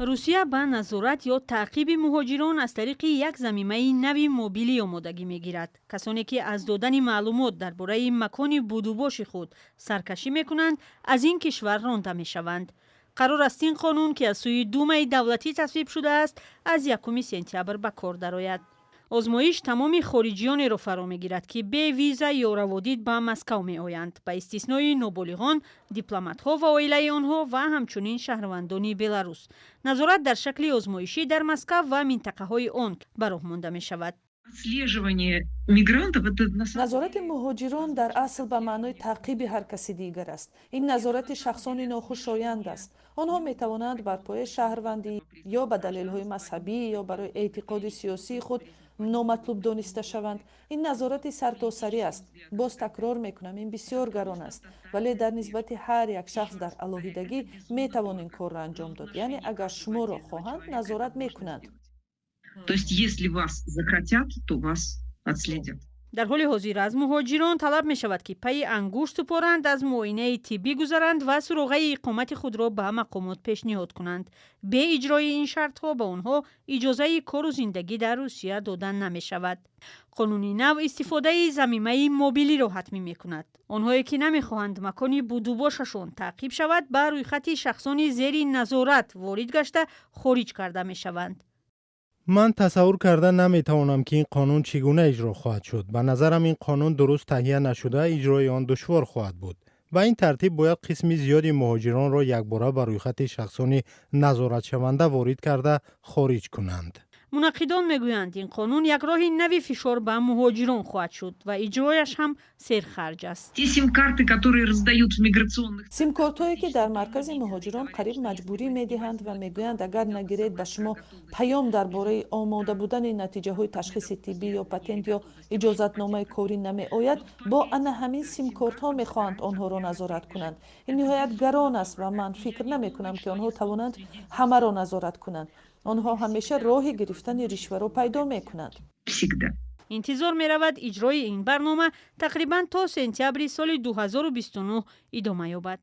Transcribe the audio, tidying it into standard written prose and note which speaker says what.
Speaker 1: Русия ба назорат ё таъқиби муҳоҷирон аз тариқи як замимаи нави мобилӣ омодагӣ мегирад. Касоне ки аз додани маълумот дар бораи макони будубоши худ саркашӣ мекунанд, аз ин кишвар ронда мешаванд. Қарор аст, ин қонун, ки аз сӯи Думаи давлатӣ тасвиб шудааст, аз 1 сентябр ба кор дарояд. Озмоиш тамоми хориҷиёнеро фаро мегирад, ки бе виза ё раводид ба Москав меоянд, ба истиснои ноболиғон, дипломатҳо ва оилаи онҳо ва ҳамчунин шаҳрвандони Беларус. Назорат дар шакли озмоишӣ дар Москав ва минтақаҳои он ба роҳ монда мешавад.
Speaker 2: Назорати муҳоҷирон дар асл ба маънои таъқиби ҳар каси дигар аст. Ин назорати шахсони нохушоянд аст. Онҳо метавонанд бар пояи шаҳрвандӣ ё ба далелҳои мазҳабӣ ё барои эътиқоди сиёсии худ номатлуб дониста шаванд. Ин назорати сартосарӣ аст. Боз такрор мекунам, ин бисёр гарон аст, вале дар нисбати ҳар як шахс дар алоҳидагӣ метавон ин корро анҷом дод. Яъне агар шуморо хоҳанд, назорат мекунанд.
Speaker 3: То есть если вас захотят, то вас отследят.
Speaker 1: Дар ҳоли ҳозир аз муҳоҷирон талаб мешавад, ки пайи ангушт супоранд, аз муоинаи тиббӣ гузаранд ва суроғаи иқомати худро ба мақомот пешниҳод кунанд. Бе иҷрои ин шартҳо ба онҳо иҷозаи кору зиндагӣ дар Русия дода намешавад. Қонуни нав истифодаи замимаи мобилиро ҳатмӣ мекунад. Онҳое ки намехоҳанд макони будубошашон таъқиб шавад, ба рӯйхати шахсони зери назорат ворид гашта, хориҷ карда мешаванд.
Speaker 4: Ман тасаввур карда наметавонам, ки ин қонун чӣ гуна иҷро хоҳад шуд. Ба назарам, ин қонун дуруст таҳия нашуда, иҷрои он душвор хоҳад буд. Ба ин тартиб бояд қисми зиёди муҳоҷиронро якбора ба рӯйхати шахсони назоратшаванда ворид карда, хориҷ кунанд.
Speaker 1: Мунаққидон мегӯянд, ин қонун як роҳи нави фишор ба муҳоҷирон хоҳад шуд ва иҷрояш ҳам серхарҷ аст.
Speaker 3: Те сим-карты, которые раздают в миграционных
Speaker 2: Симкортҳое, ки дар маркази муҳоҷирон қариб маҷбурӣ медиҳанд ва мегӯянд, агар нагиред, ба шумо паём дар бораи омода будани натиҷаҳои ташхиси тиббӣ ё патент ё иҷозатномаи корӣ намеояд, бо ана ҳамин симкортҳо мехоҳанд онҳоро назорат кунанд. Ин ниҳоят гарон аст ва ман фикр намекунам, ки онҳо тавонанд ҳамаро назорат кунанд. Онҳо ҳамеша роҳи гирифтани ришваро пайдо мекунанд.
Speaker 3: Всегда.
Speaker 1: Интизор меравад, иҷрои ин барнома тақрибан то сентябри соли 2029 идома ёбад.